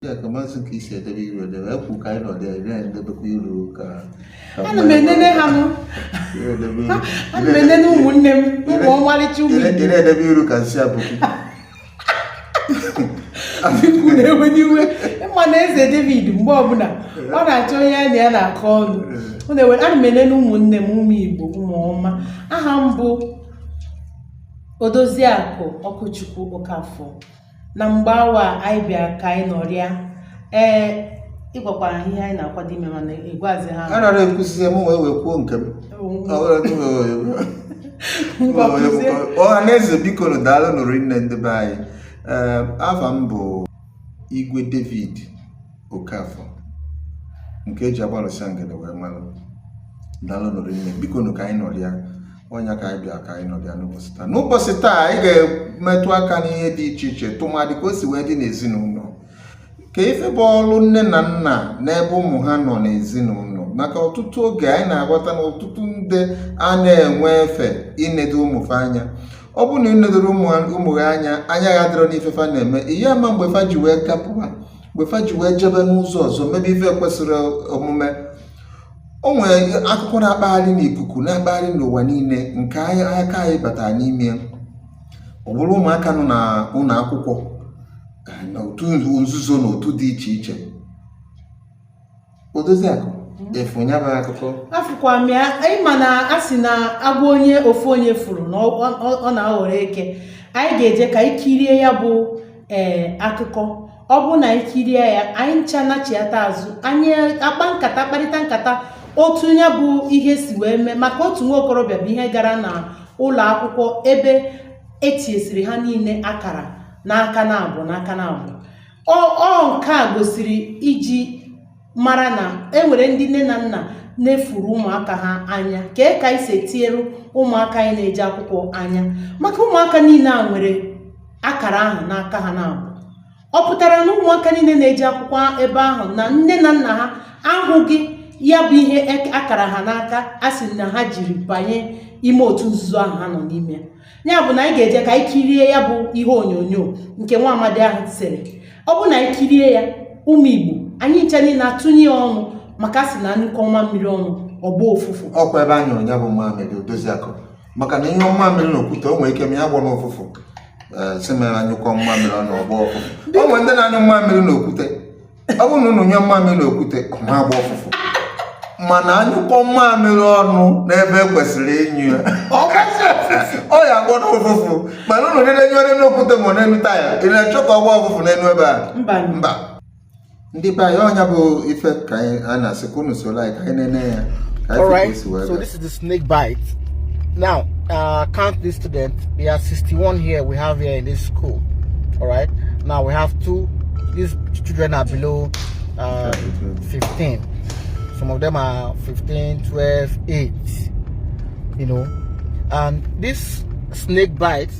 Ya ka masị ka isi edebe iru edebe ekwu ka anyị nọdụ ya ire anyị edebekwa iru ka Ana m enene ha nụ. Ire edebe iru. Ana m enene ụmụnne m, ụmụ ọmalịcha ụmụ Ire Igbo. ire edebe iru ka nsị abụkwu. Biko na-ewe n'iwe, ịma na Eze David mgbe ọbụla ọ na-achọ onye anya ya na-akọ ọnụ ọ na-ewe. Ana m enene ụmụnne m, ụmụ Igbo, ụmụ ọma. Aha m bụ Odoziakụ Ọkụchukwu Okafọ. Na mgbe awa anyị bịa ka anyị nọrịa, ee, ịgwakwara ha ihe anyị na-akwado ime, mana ịgwazi ha. A nara ekwusizi m wee kwuo nke m. Ngwa, kwuzie. Ọha na eze, biko nụ, daalụ nụrụ nne ndị be anyị. Ee, afa m bụ Igwe David Okafọ nke eji agbalụsịa ngene wee malụ. Daalụ nụrụ nne, biko nụ, ka anyị nọrịa ọnya ka anyị bịa ka anyị nọrịa n'ụbọchị taa. N'ụbọchị taa, anyị ga-emetụ aka n'ihe dị iche iche, tụmadị ka o si wee dị n'ezinụlọ, ka ife bụ ọrụ nne na nna n'ebe ụmụ ha nọ n'ezinụlọ, maka ọtụtụ oge anyị na-aghọta na ọtụtụ ndị a na-enwe efe inedo ụmụ fa anya. Ọ bụrụ na ị nedoro ụmụ ha anya, anya ya adịrọ n'ife fa na-eme, ihe ama mgbe fa ji wee gapụwa, mgbe fa ji wee jebe n'ụzọ ọzọ, mebe ife kwesịrị omume. O nwere akụkọ na-akpagharị n'ikuku, na-akpagharị n'ụwa niile, nke anyị aka anyị batara n'ime ya. Ọ bụrụ ụmụaka nọ na ụlọ akwụkwọ, na otu nzuzo na otu dị iche iche. Odoziakụ, efu ya bụ akụkọ. Afụkwa m ya. Ịma na a sị na agwa onye ofu onye furu na ọ na-aghọrọ eke. Anyị ga-eje ka anyị kirie ya bụ ee akụkọ. Ọ bụrụ na anyị kirie ya, anyị ncha nachiata azụ, anyị akpa nkata, kparịta nkata otu ya bụ ihe si wee mee, maka otu nwa okorobịa bụ ihe gara na ụlọ akwụkwọ ebe etinyesiri ha niile akara n'aka na abụọ n'aka na abụọ. Ọ nke a gosiri iji mara na e nwere ndị nne na nna na-efuru ụmụaka ha anya. Kee ka anyị si etinyere ụmụaka anyị na-eje akwụkwọ anya, maka ụmụaka niile a nwere akara ahụ n'aka ha na-abụ? Ọ pụtara na ụmụaka niile na-eje akwụkwọ ebe ahụ na nne na nna ha ahụghị ya bụ ihe akara ha n'aka a sị na ha jiri banye ime otu nzuzo ahụ ha nọ n'ime ya? Ya bụ na anyị ga-eje ka anyị kirie ya bụ ihe onyonyo nke nwa amadi ahụ sere. Ọ bụ na anyị kirie ya, ụmụ Igbo, anyị ncha niile atụnye ya ọnụ, maka a sị na anyụkọ mmiri ọnụ, ọgba ụfụfụ. Ọkwa ebe a nyụrụ ya bụ mamịrị, Odoziakụ, maka na ihe mamịrị n'okwute, o nwere ike ma ya gbọ n'ụfụfụ. Ee, sị m anyụkọ mmamịrị ọnụ, ọgbọ ụfụfụ. O nwere ndị na-anyụ mmamịrị n'okwute. Ọ bụrụ na unu nyụọ mmamịrị n'okwute, ọ ma agba ụfụfụ, mana anyụkọ mmamịrị ọnụ n'ebe e kwesịrị ịnyụ ya, ọ ya agbọ n'ụfụfụ. Mana unu niile nyụọ n'elu okwute ma ọ n'elu taya, ị na-achọ ka ọ gbaa ụfụfụ n'elu ebe a? Mba. Mba, ndị be anyị, ọnya bụ ife ka anyị a na-asị ka unu soro anyị ka anyị nene ya, ka anyị All fụ ka right. o si wee So gaa. this is the snake bite. Now, count the students. There are 61 here. We have here in this school. All right. Now we have two. These children are below 15. Some of them are 15, 12, 8. And this snake bite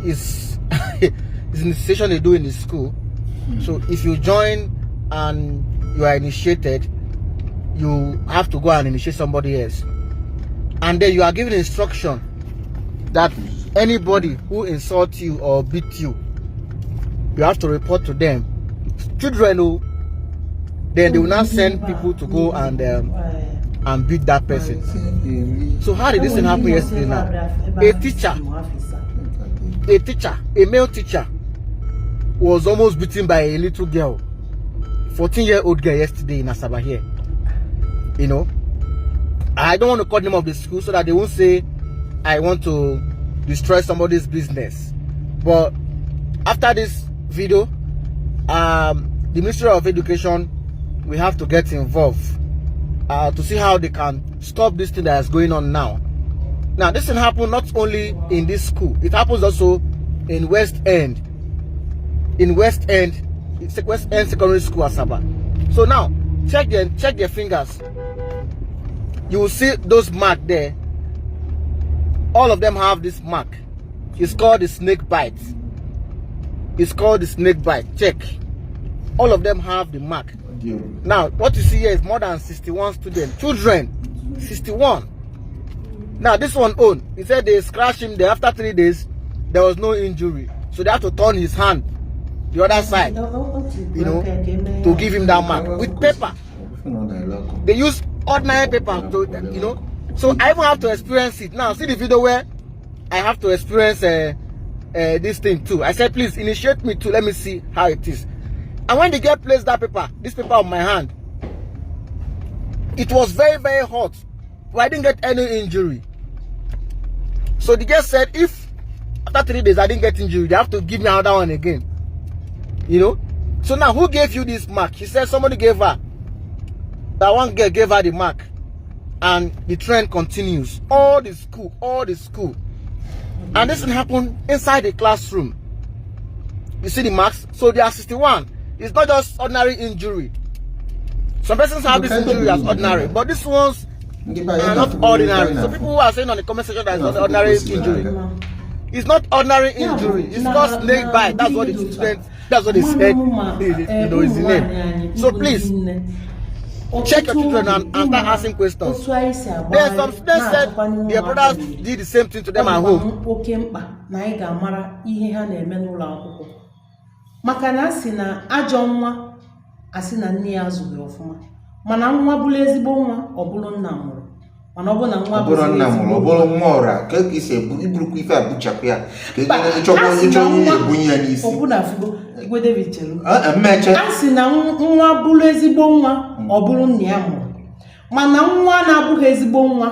is an initiation they do in the school. So if you join and you are initiated, you have to go and initiate somebody else. And then you are given instruction that anybody who insults you or beat you, you have to report to them. Children who then they will now send people to go and beat that person. So how did this thing happen yesterday now? A teacher, a male teacher, was almost beaten by a little girl, 14-year-old girl, yesterday in Asaba here. I don't want to call the name of the school so that they won't say I want to destroy somebody's business. But after this video, the Ministry of Education we have to get involved to see how they can stop this thing that is going on now. Now, this thing happened not only in this school, it happens also in West End. In West End, it's West End Secondary School, Asaba. So now, check their fingers. You will see those mark there. All of them have this mark. It's called the snake bite. It's called the snake bite. Check. All of them have the mark. Now, what you see here is more than 61 students, children, 61. Now, this one own, he said they scratched him there. After 3 days, there was no injury. So they had to turn his hand. the other side, to give him that mark with paper. They use ordinary paper to. So I even have to experience it. Now, see the video where I have to experience this thing too. I said, please initiate me too. Let me see how it is. And when the girl placed that paper, this paper on my hand, it was very, very hot. But I didn't get any injury. So the girl said, if after 3 days I didn't get injury, they have to give me another one again. So now, who gave you this mark? She said somebody gave her. That one girl gave her the mark. And the trend continues. All the school, all the school. And this thing happened inside the classroom. You see the marks? So they are 61. It's not just ordinary injury. Some persons have this injury as ordinary, but these ones are not ordinary. So people who are saying on the comment section that it's not ordinary injury. It's not ordinary injury. It's called snake bite. That's what the student, that's what they said. Is the name. So please, check your children and start asking questions. There some students said their brothers did the same thing to them at home. Oke mkpa na anyị ga-amara ihe ha na-eme n'ụlọ akwụkwọ, maka na a sị na ajọ nwa, asị na nne ya azụghị ọfụma, mana nwa bụrụ ezigbo nwa, ọ bụrụ nna mụrụ, mana ọ bụrụ na nwa Ọ bụrụ bụziri nna mụrụ, ọ ezigbo bụrụ nwa ọra ka ka isi ebu iburukwa ife a buchapụ ya ka Mba, ịchọkwa a sị ịchọ na onye nwa- ebunye ya n'isi. Ọbụna afụgo Igwe David chere. Ah, mmeche. A sị na nwa bụrụ ezigbo nwa, ọ bụrụ nna ya mụrụ, mana nwa na-abụghị ezigbo nwa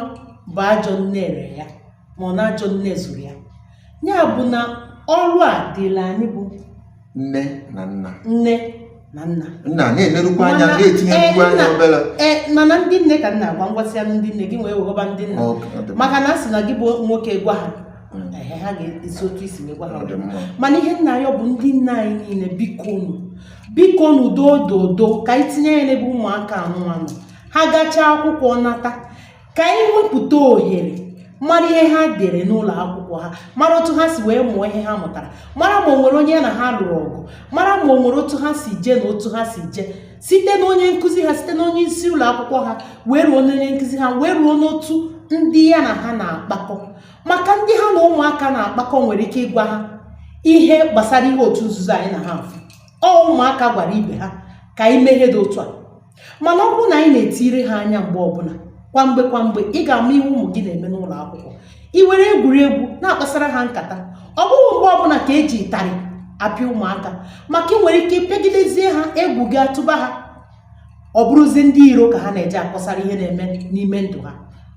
bụ ajọ nne rere ya, ma ọ na ajọ nne zụrụ ya. Ya bụ na ọrụ a dịrị anyị bụ nne na nna. Nne na nna. Nna na-enerukwa anya, Mana- na-etinye nnukwu anya obere. Ee, mana ndị nne ka nna agwa ngwasịa, ndị nne gị wee weghọba ndị nna. Ok, ọ dị mma. Maka na a sị na gị bụ nwoke gwa ha, ehe, ha ga-esi otu isi wee gwa ha. Ọ dị mma. Mana ihe nna ya bụ ndị nna anyị niile, bikonu, bikonu, doo dodo, ka anyị tinye ya n'ebe ụmụaka anụmanụ ha gachaa akwụkwọ nata, ka anyị wepụta ohere mara ihe ha dere n'ụlọ akwụkwọ ha, mara otu ha si wee mụọ ihe ha mụtara, mara ma o nwere onye ya na ha lụrụ ọgụ, mara ma o nwere otu ha si jee na otu ha si jee, site n'onye nkụzi ha, site n'onye isi ụlọ akwụkwọ ha wee ruo n'onye nkụzi ha, wee ruo n'otu ndị ya na ha na-akpakọ. Maka ndị ha na ụmụaka na-akpakọ nwere ike ịgwa ha ihe gbasara ihe otu nzuzo anyị na ha afụ. Ọ ụmụaka gwara ibe ha ka anyị mee ihe dị otu a. Mana ọ bụrụ na anyị na-etiri ha anya mgbe ọbụla, kwa mgbe kwa mgbe, ị ga-ama ihe ụmụ gị na-eme n'ụlọ akwụkwọ. Ị were egwuregwu na-akpasara ha nkata. Ọ bụghị mgbe ọbụla ka eji ịtarị apịa ụmụaka, maka ị nwere ike ịpịagidezie ha, egwu gị atụba ha, ọ bụrụzie ndị iro ka ha na-eje akọsara ihe na-eme n'ime ndụ ha.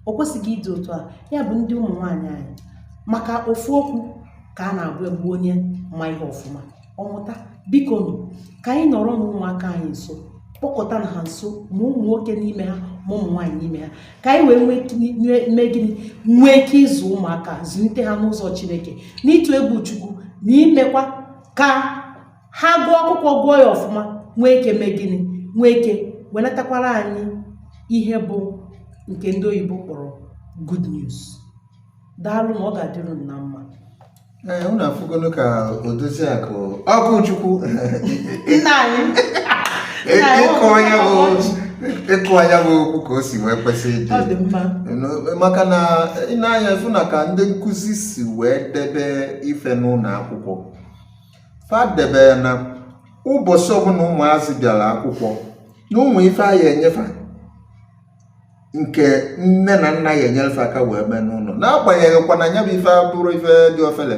O kwesịghị ịdị otu a. Ya bụ ndị ụmụ nwaanyị anyị, maka ofu okwu ka a na-agwa egbu onye ma ihe ọfụma ọmụta. Biko nụ, ka anyị nọrọ na ụmụaka anyị nso, kpọkọta na ha nso, ma ụmụ nwoke n'ime ha, ma ụmụ nwaanyị n'ime ha, ka anyị wee mee gịnị? Nwee ike ịzụ ụmụaka, zụlite ha n'ụzọ Chineke, n'ịtụ egwu Chukwu, na imekwa ka ha gụọ akwụkwọ, gụọ ya ọfụma, nwee ike mee gịnị? Nwee ike welatakwara anyị ihe bụ nke ndị oyibo kpọrọ good news. Daalụ, na ọ ga-adịrị unu na mma. Ee, unu afụgonu ka Odoziakụ ọkụ Chukwu. Nna anyị, nna anyị. Ịkụ anya bụ okwu ka o si wee kwesị ịdị. Ọ dị mma. Maka na ị na-anya fụ na ka ndị nkụzi si wee debe ife n'ụlọ akwụkwọ fa debe na ụbọchị ọbụla ụmụazị bịara akwụkwọ na ụmụ ife a ya enyefa nke nne na nna ya enyerefe aka wee mee n'ụlọ, n'agbanyeghịkwa na ya bụ ife abụrụ ife dị ofele,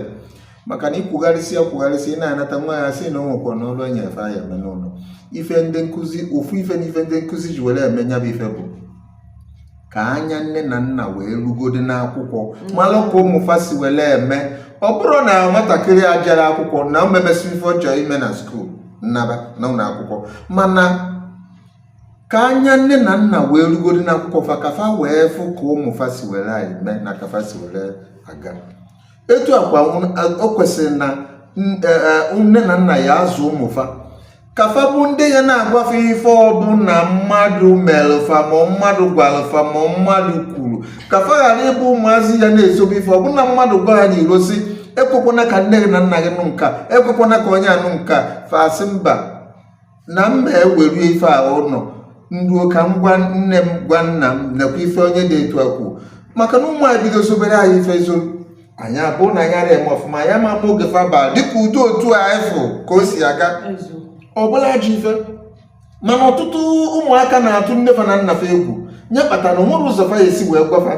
maka na ikwugharịsị ekwugharịsị, ị na-anata nwa ya sị na o nwekwa n'ọrụ enyefe ya eme n'ụlọ. Ife ndị nkụzi, ofu ife na ife ndị nkụzi ji were eme ya bụ ife bụ ka anya nne na nna wee rugodi n'akwụkwọ, malụ ka ụmụfa si were eme. Ọ bụrụ na nwatakịrị a jere akwụkwọ na o memesi ife ọ chọrọ ime na school, nnaba na ụlọ akwụkwọ, mana ka anya nne na nna wee rugodi n'akwụkwọ fa, ka fa wee fụ ka ụmụfa si were eme na ka fa si were aga. Etu akwa o kwesịrị na nne na nna ya azụ ụmụfa ka fa bụ ndị ya na-agwafe ife ọbụla mmadụ melụfa, ma mmadụ gwalụfa, ma mmadụ kwuru, ka fa ghara ịbụ ụmụazị ya na-ezobe ife ọbụla mmadụ gwa ha n'irosi. Ekwekwana ka nne gị na nna gị nụ nka, ekwekwana ka onye anụ nka. Fa asị mba, na mma eweru ife a ụnọ nruo ka m gwa nne m, gwa nna m, nekwa ife onye dị etu a kwuo, maka na ụmụ anyị bido zobere anyị ife zo. Anyị abụ na anyị ara eme ọfụma, anyị ama ama oge fa ba dịka udo otu a anyị fụ ka o si aga. Ọ bụla ajọ ife, mana ọtụtụ ụmụaka na-atụ nne fa na nna fa egwu, nye kpatara na onwere ụzọ fa esi wee gwa fa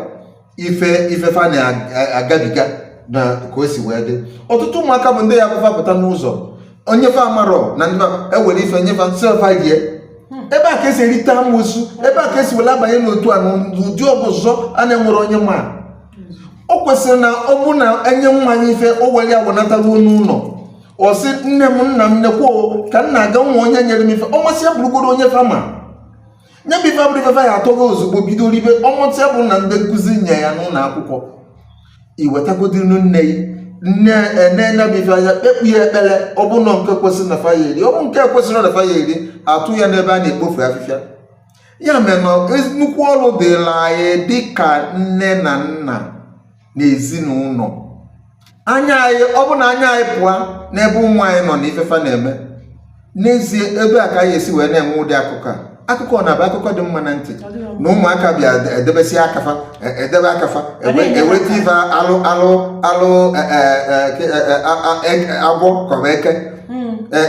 ife ife fa na-agabiga na ka o si wee dị. Ọtụtụ ụmụaka bụ ndị ya bụ fa pụta n'ụzọ, onye fa amarọ na ndị fa ewere ife nye fa, sị fa rie. Ebe a ka esi erite amoosu, ebe a ka esi were abanye n'otu a n'ụdị ọbụzọ a na-enwere onye ma. O kwesịrị na ọ bụ na enye nwa anyị ife, o were ya wenataruo n'ụlọ, ọ sị, "Nne m, nna m, nekwo ka m na-aga, nwa onye nyere m ife." Ọ masị ya bụrụgoro onye fa ma nye bụ ife, abụrụ ife fa ya atọghị ozugbo bido ribe. Ọmụtụ ya bụ na ndị nkụzi nye ya n'ụlọ akwụkwọ, iwetagodinu nne ya, nne ene bụ ife anya, kpekpu ya ekpere. Ọ bụ nọ nke kwesịrị na fa ya eri, ọ bụ nke kwesịrị na fa ya eri, atụ ya n'ebe a na-ekpofu afịfịa. Ya mere na nnukwu ọrụ dịrị anyị dịka nne na nna na ezinụlọ. Anya anyị, ọ bụ na anya anyị pụọ n'ebe ụmụ anyị nọ na ife fa na-eme n'ezie, ebe a ka anyị esi wee na-enwe ụdị akụkọ a. Akụkọ na-abụ akụkọ dị mma na ntị na ụmụaka bịa edebesi akafa, edebe akafa, eweta ife alụ alụ alụ, agwọ ka ọ bụ eke,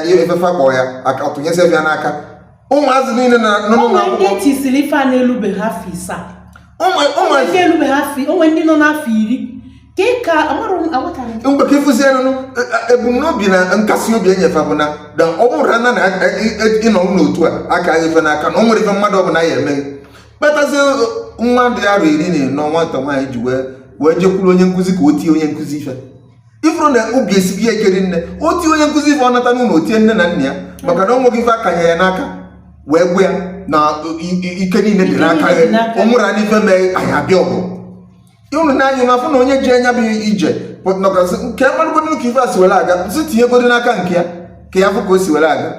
ife fa kpọ ya, atụnyesi ya n'aka ụmụazị niile na nọ n'ụlọ Onwe ndị akwụkwọ. Etisiri ife a na-elubeghị afọ 7. Ụmụazị Ndị elubeghị afọ, onwe ndị nọ n'afọ 10 ka ị ka amarụ m, aghọtara m. Mgbe ka ịfụzi nụ, ebumnobi na nkasi obi enyefe bụ na ọ bụrụ na na ịnọ n'otu a aka ife n'aka na o nwere ife mmadụ ọbụla ya eme kpatazie nwa dị arọ 14, nwata nwaanyị ji wee jekwuru onye nkụzi ka o tie onye nkụzi ife. Ifuru na obi esighị ya ekeri nne, o tie onye nkụzi ife, ọ nata n'ụlọ, o tie nne na nna ya, maka na o nweghị ife akanye ya n'aka wee gwa ya na ike niile dị n'aka ya. O nwere anya ife mee anyị abịa ọgụ ịhụrụ n'anya na afụ na onye ji anya bụ ije nọgasị nke amalụgodo ka ife a si were aga, sị tinyegodo n'aka nke ya ka ya fụ ka o si were aga.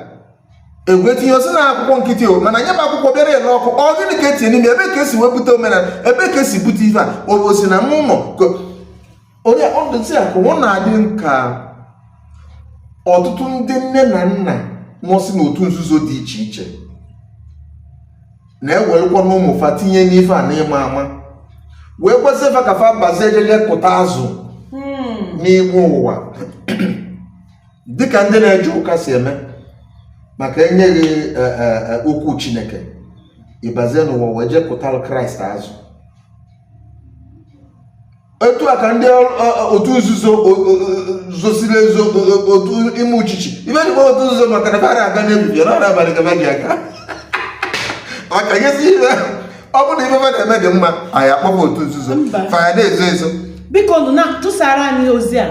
Egwe tinye osi na akwụkwọ nkịtị o, mana nye m akwụkwọ bịara ele ọkụ. Ọ gịnị ka etinye n'ime? Ebe ka esi wee bute omenala? Ebe ka esi bute ife a? O si na n'ụlọ ka onye ọdụzi a ka ọ na-adị ka ọtụtụ ndị nne na nna nọsị n'otu nzuzo dị iche iche na-ewerekwa n'ụmụ fa tinye n'ife a n'ịma ama, wee gwazie fa ka fa bazie ejeje kụta azụ n'ime ụwa, dịka ndị na-eje ụka si eme, maka enyeghị okwu Chineke, ịbazie n'ụwa wee jee kụtalụ Kraịst azụ. Etu a ka ndị otu nzuzo zosiri ezo, otu ime uchichi ibe dịkwa otu nzuzo, maka na fara aga n'ebibia na abalị ka ji aga maka nyesi ibe. Ọ bụrụ na ife fa na-eme dị mma, anyị akpọpụ otu nzuzo. Mba. Fa ya na-ezo ezo. Biko nụ, na tụsara anyị ozi a.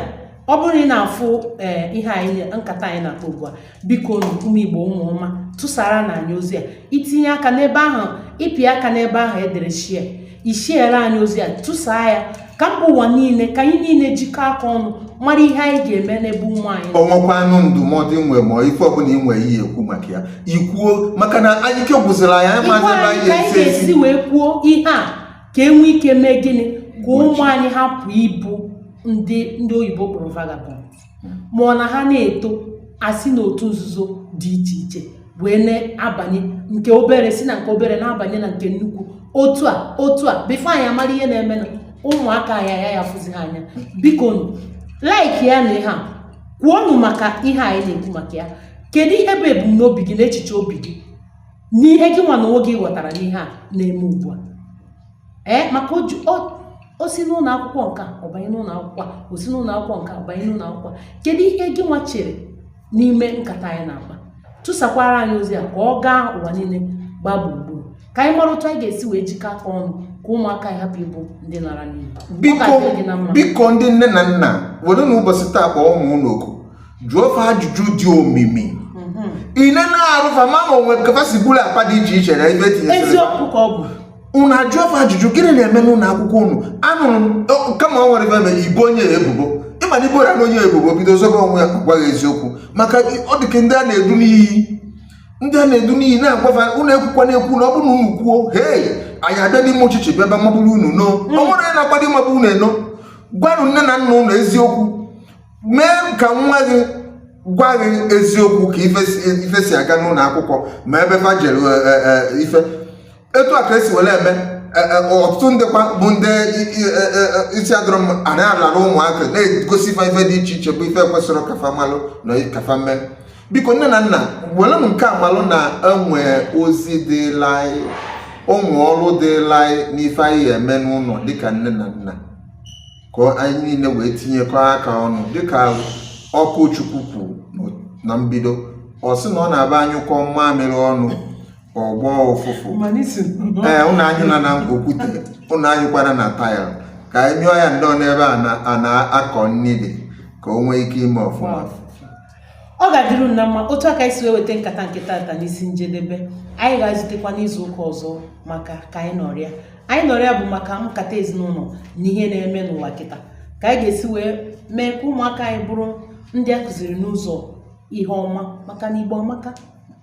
Ọ bụrụ na ị na-afụ ee ihe anyị, nkata anyị na-akpa ugbu a, biko nụ, ụmụ Igbo, ụmụ ọma, tụsara na anyị ozi a. Itinye aka n'ebe ahụ, ịpị aka n'ebe ahụ edere share, ishiere anyị ozi a, tụsaa ya ka mba ụwa niile, ka anyị niile jikọọ aka ọnụ mara ihe anyị ga-eme n'ebe ụmụ anyị nọ. O nwekwanụ ndụmọdụ inwe ma ife ọbụla inwe ihe ekwu maka ya, ikwuo, maka na anyị ike gwụsịrị anyị, anyị maazị Ịgwa ebe anyị anyị ka anyị esi esi ga-esi wee kwuo ihe a ka e nwee ike mee gịnị, ka ụmụ anyị hapụ ịbụ ndị oyibo kpọrọ vagabond, ma ọ na ha na-eto asị n'otu nzuzo dị iche iche wee na-abanye nke obere, si na nke obere na-abanye na nke nnukwu, otu a otu a, before anyị amara ihe na-emenụ, ụmụaka anyị ya ya fụzi ha anya. Biko nụ, like ya na ihe a, kwuonụ maka ihe anyị na-ekwu maka ya. Kedu ihe bụ ebumnobi gị na echiche obi gị n'ihe gị nwa na onwe gị ghọtara n'ihe a na-eme ugbu a? Ee, maka o si n'ụlọ akwụkwọ nke a, ọ banye n'ụlọ akwụkwọ a, o si n'ụlọ akwụkwọ nke a, ọ banye n'ụlọ akwụkwọ a. Kedu ihe gị nwa chere n'ime nkata anyị na-akpa? Tụsakwara anyị ozi a ka ọ gaa ụwa niile gbaa gburugburu, ka anyị mara otu anyị ga-esi wee jikọ aka ọnụ ka ụmụaka anyị hapụ ịbụ ndị lara n'iyi. Ọ Biko, ga-adịrị gị na mma. Biko, ndị nne na nna, were na ụbọchị taa kpọọ ụmụ unu oku, jụọ fa ajụjụ dị omimi. Ile na-arụfa ma ma onwe ka fa si buru akpa dị iche iche na ife etinyesịrị fa. Eziokwu ka ọ bụ. Unu ajụọ fa ajụjụ, gịnị na-eme n'ụlọ akwụkwọ unu? Anụrụ m kama o nwere ife mere ibo onye ebubo, ịma na ibo ya na onye ebubo bido zobe onwe ya, gwa ya eziokwu, maka ọ dị ka ndị a na-edu n'iyi, ndị a na-edu n'iyi na-agwafa unu ekwukwa na-ekwu na ọ bụrụ na unu kwuo, hei, anyị abịa n'ime ọchịchị bịa bịa magburu unu. No, ọ nwere onye na-akwado ịmagbu unu eno. Gwanụ nne na nna unu eziokwu. Mee ka nwa gị gwa gị eziokwu ka ife si aga n'ụlọ akwụkwọ, ma ebe fa jere, ife etu a ka esi were eme. Ọtụtụ ndị kwa bụ ndị isi adịrọ mma a na-alara ụmụaka na-egosi ife ife dị iche iche bụ ife kwesịrị ka fa malụ na ka fa mee. Biko, nne na nna, were m nke a malụ na enwe ozi dịla anyị, ụmụ ọrụ dịla anyị n'ife anyị eme n'ụlọ dịka nne na nna, ka anyị niile wee tinyekọ aka ọnụ. Dịka Ọkụchukwu kwuru na mbido, ọ sị na ọ na-aba anyụkọ mamịrị ọnụ, ọgbọ ụfụfụ. Mana isi Ee, ụnụ anyụna na okwute, ụnụ anyụkwana na tile, ka anyị nyụọ ya nnọọ n'ebe a a na-akọ nni dị, ka o nwee ike ime ọfụma. Ọ ga-adịrị unu na mma. Otu aka anyị si wee weta nkata nke tata n'isi njedebe. Anyị ga-ezutekwa n'izu ụka ọzọ maka Ka Anyị Nọrịa. Anyị Nọrịa bụ maka nkata ezinụlọ na ihe na-eme n'ụwa kịta, ka anyị ga-esi wee mee ka ụmụaka anyị bụrụ ndị a kụziri n'ụzọ ihe ọma, maka na Igbo amaka,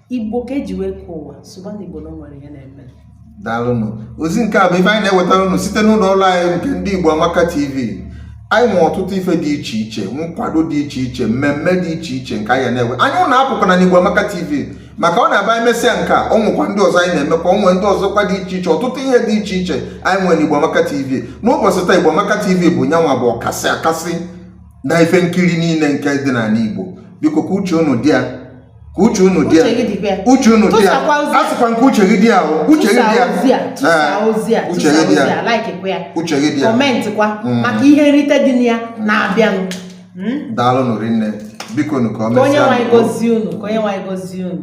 Igbo ka eji wee kee ụwa. Sụba na Igbo na o nwere ihe na-eme. Daalụnụ. Ozi nke a bụ ife anyị na-ewetara unu site n'ụlọ ọrụ anyị nke ndị Igbo Amaka TV. Anyị nwe ọtụtụ ife dị iche iche, nkwado dị iche iche, mmemme dị iche iche nke anyị na-ewe. Anyị ụnụ apụkwana n'Igbo Amaka TV, maka ọ na-aba anyị mesịa nke a, ọ nwekwa ndị ọzọ anyị na-emekwa, onwe ndị ọzọkwa dị iche iche, ọtụtụ ihe dị iche iche anyị nwere n'Igbo Amaka TV. N'ụbọchị taa, Igbo Amaka TV bụ nyanwa bụ ọkasị akasị na ife nkiri niile nke dị n'ala Igbo. Biko, ka uche unu dị ya, ka uche unu dị ya. Uche gị dịkwa ya. Uche unu dị ya. Tụsakwa ozi a. A sịkwa nke uche gị dị ya o. Uche gị dị ya. Tụsaa ozi a, tụsaa Ee, ozi a, uche tụsaa gị dị ozi ya. a, like kwa ya, Uche gị dị ya. comment kwa, maka ihe nrite dị na ya na-abịanụ. Daalụnụ rinne. Biko nụ, ka o Ka onye mesịa. nwe anyị gọzie unu, ka onye nwe anyị gọzie unu.